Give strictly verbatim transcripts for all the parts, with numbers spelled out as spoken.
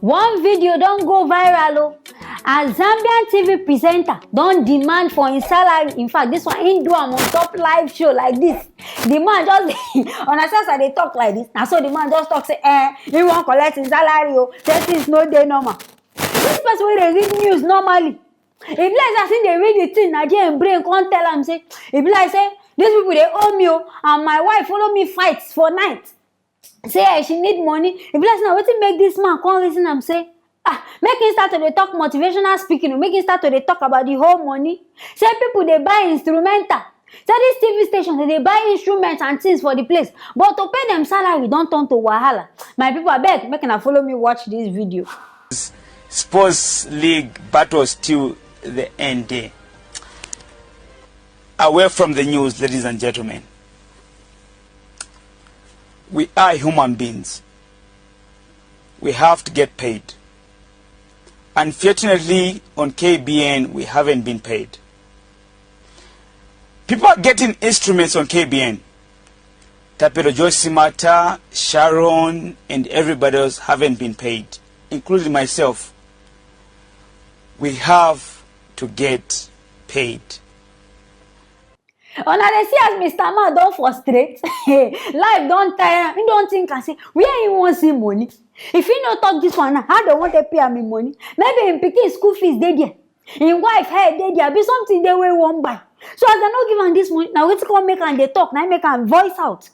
One video don go viral o, as Zambian T V presenter don demand for im salary. In fact, this one im do am on top live show like this. The man just dey, una see as I dey talk like this, na so the man just talk say, eh, he wan collect him salary o, say things no dey normal. This person wey dey read news normally, e be like say as him dey read the thing, na there im brain come tell am say, e be like say these people dey owe me o, and my wife follow me fight for night. Say eh, she need money. E be like say na wetin make this man come reason am say, ah, make him start to dey talk motivational speaking o, make him start to dey talk about the whole money. Say people dey buy instrumental. Say this T V station, they dey buy instruments and things for the place. But to pay them salary don turn to wahala. My people, abeg, make una follow me watch this video. Sports league battles till the end day. Away from the news, ladies and gentlemen. We are human beings. We have to get paid. Unfortunately, on K B N, we haven't been paid. People are getting instruments on K B N. Tapelo Joyce Simata, Sharon, and everybody else haven't been paid, including myself. We have to get paid. Una dey see as Mister Man don frustrate. Life don tire am. He don think am say where he wan see money. If he no talk this one now, how dem wan take pay am im money? Maybe im pikin school fees dey there, im wife hair dey there, abi something dey wey he wan buy. So as dem no give am this money, na wetin come make am dey talk, na im make am voice out.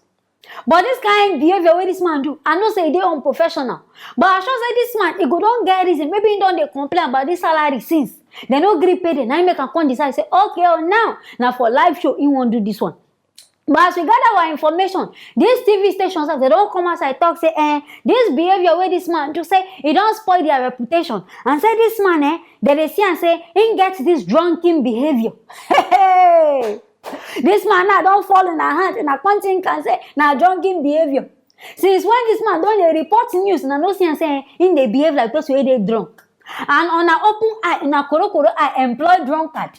But this kind behaviour wey this man do, I know say e dey unprofessional. But I sure say this man, e go don get reason. Maybe he don dey complain about this salary since. Dem no gree pay dem. Na im make am come decide say, okay o, now na for live show he wan do this one. But as we gather our information, this T V station sef, dem don come outside talk say, eh, this behaviour wey this man do, say e don spoil their reputation. And say this man, eh, dem dey see am say he get this drunken behaviour. Hey! This man now don fall una hand, una come think am say na drunken behaviour. Since when this man don dey report news, una no see am say he dey behave like person wey dey drunk? And una open eye, una korokoro eye employ drunkard.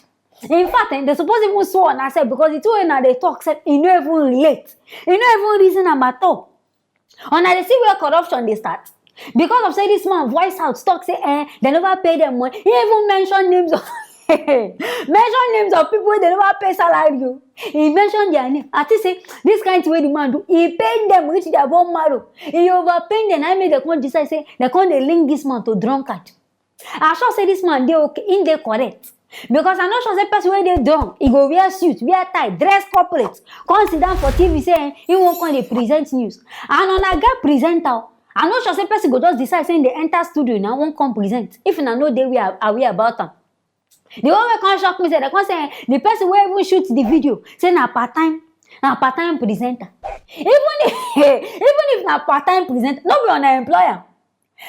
In fact, eh, dem suppose even sue una sef, because the thing wey una dey talk sef, e no even relate. E no even reason am at all. Una dey see where corruption dey start? Because of say this man voice out talk say, eh, dem never pay dem money. He even mention names of mention names of people wey dem never pay salary o. He mention their name. I think say this kind thing wey the man do, he pain dem reach their bone marrow. He overpain dem, na im make dem come decide say dem come dey link this man to drunkard. I sure say this man dey okay, he dey correct. Because I no sure say person wey dey drunk, he go wear suit, wear tie, dress corporate, come sit down for T V say, eh, he wan come dey present news. And una get presenter, I no sure say person go just decide say he dey enter studio now wan come present if una no dey aware about am. The one wey come shock me say, dem come say, eh, the person wey even shoot the video say na part time, na part time presenter. Even if, even if na part time presenter, no be una employ am.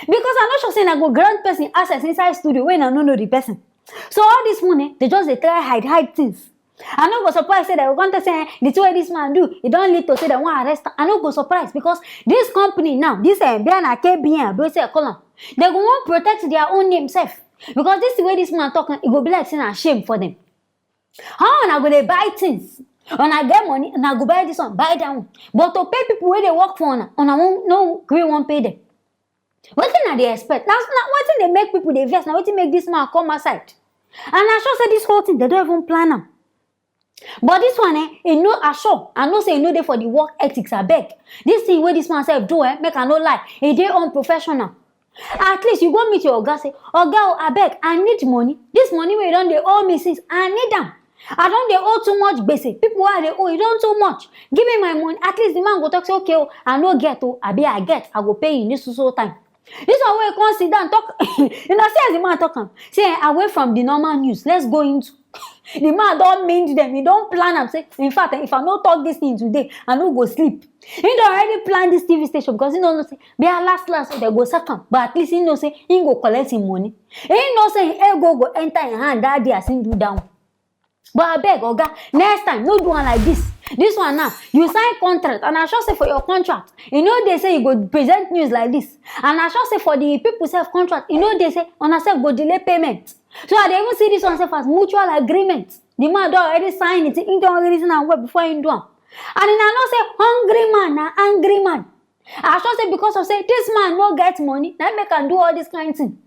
Because I no sure say una go grant person access inside studio wey una no know the person. So all this one, eh, dem just dey try hide, hide things. I no go surprise say dem go come talk say, eh, the thing wey this man do, e don lead to say dem wan arrest am. I no go surprise, because this company now, this, eh, Biana K B N, abi wetin dem call am, dem go wan protect their own name sef. Because this thing wey this man talk, eh, e go be like say na shame for dem. How una go dey buy things? Una get money, una go buy this one, buy that one. But to pay people wey dey work for una, una wan, no gree wan pay dem. Wetin una dey expect? Na, na wetin dey make people dey vex, na wetin make this man come outside. And I sure say this whole thing, dem don even plan am. But this one, eh, e no, I sure, I know say e no dey for the work ethics, abeg. This thing wey this man sef do, eh, make I no lie, e dey unprofessional. At least you go meet your oga say, oga o, abeg, I need money. This money wey you don dey owe me since, I need am. I don dey owe too much gbese. People wey I dey owe, e don too much. Give me my money. At least the man go talk say, okay o, I no get o, abi I get, I go pay you in this so so time. This one wey come sit down talk, you know, see as the man talk am. Say, eh, away from the normal news, let's go into the man don mind dem, he don plan am say, in fact, eh, if I no talk this thing today, I no go sleep. He don already plan this T V station because he no know say be a last last, so dem go sack am. But at least he know say he go collect him money. He know say him ego go enter him hand that day as he do that one. But abeg, oga, next time no do am like this. This one now, you sign contract, and I sure say for your contract, e no dey say you go present news like this. And I sure say for the people sef contract, e no dey say una sef go delay payment. So I dey even see this one sef as mutual agreement. The man don already sign it, he don reason am well before he do am. And una know say hungry man na angry man. I sure say because of say this man no get money, na im make am do all this kind thing.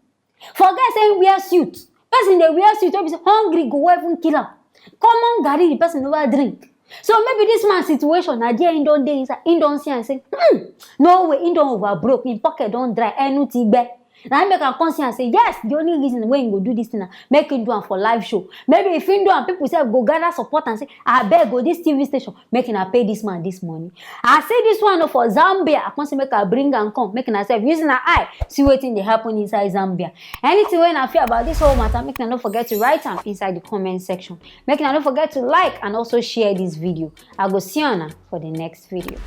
Forget say him wear suit. Person dey wear suit wey be say hungry go even kill am. Common garri the person never drink. So maybe this man situation na there him don dey inside. Him don see am say, hmm, no way, him don over broke, him pocket don dry, enu ti gbe. Na im make am come see am say, yes, the only reason wey him go do this thing na make him do am for live show. Maybe if him do am, people sef go gather support and say, abeg o, this T V station, make una pay this man this money. I see this one o for Zambia. I come say make I bring am come, make una sef use una eye see wetin dey happen inside Zambia. Anything wey una feel about this whole matter, make una no forget to write am inside the comment section. Make una no forget to like and also share this video. I go see una for the next video.